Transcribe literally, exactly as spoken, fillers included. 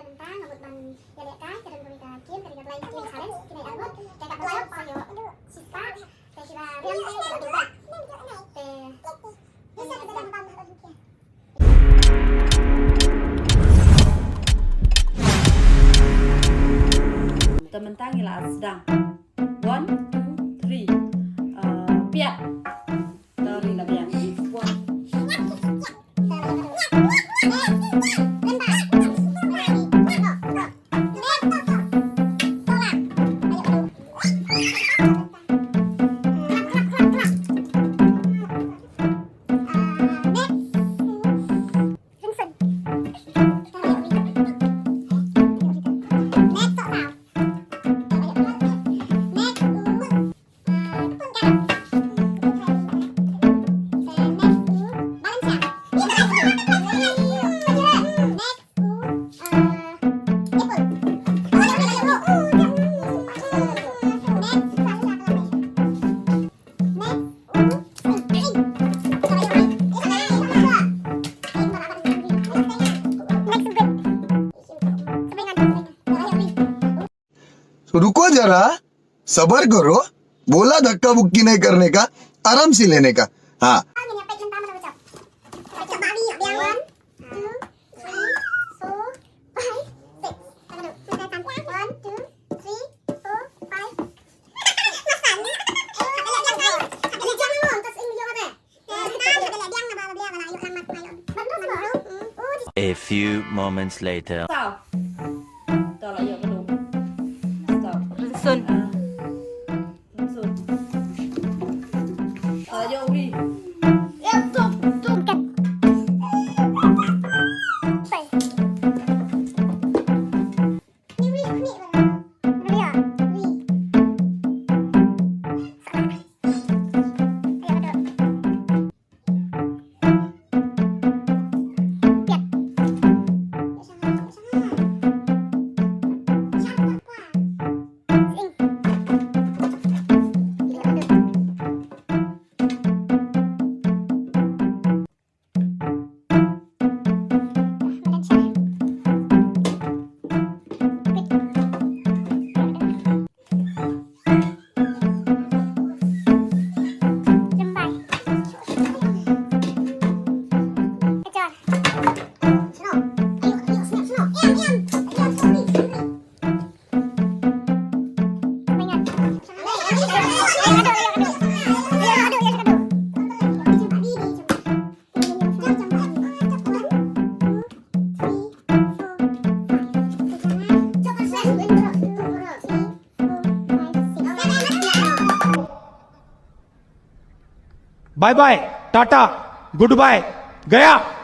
Mynta nga mut ban ïalehkai, ka don kawei ka game, ka dei ka blind game challenge. Kine ar ngut, te ka ba jop sa ïoh shispah. Te kiba riam te ki la duh. Te Te mynta ngi la sdang. One, two, three. Uh, piat. Sorry, la biang. One. तो रुको जरा, सबर करो, बोला धक्का मुक्की नहीं करने का, आराम से लेने का। हाँ। A few moments later. Stop. Stop. Stop. Sun. Sun. Ayo, wi. Ya, stop, stop. Bye bye, tata, goodbye, gaya.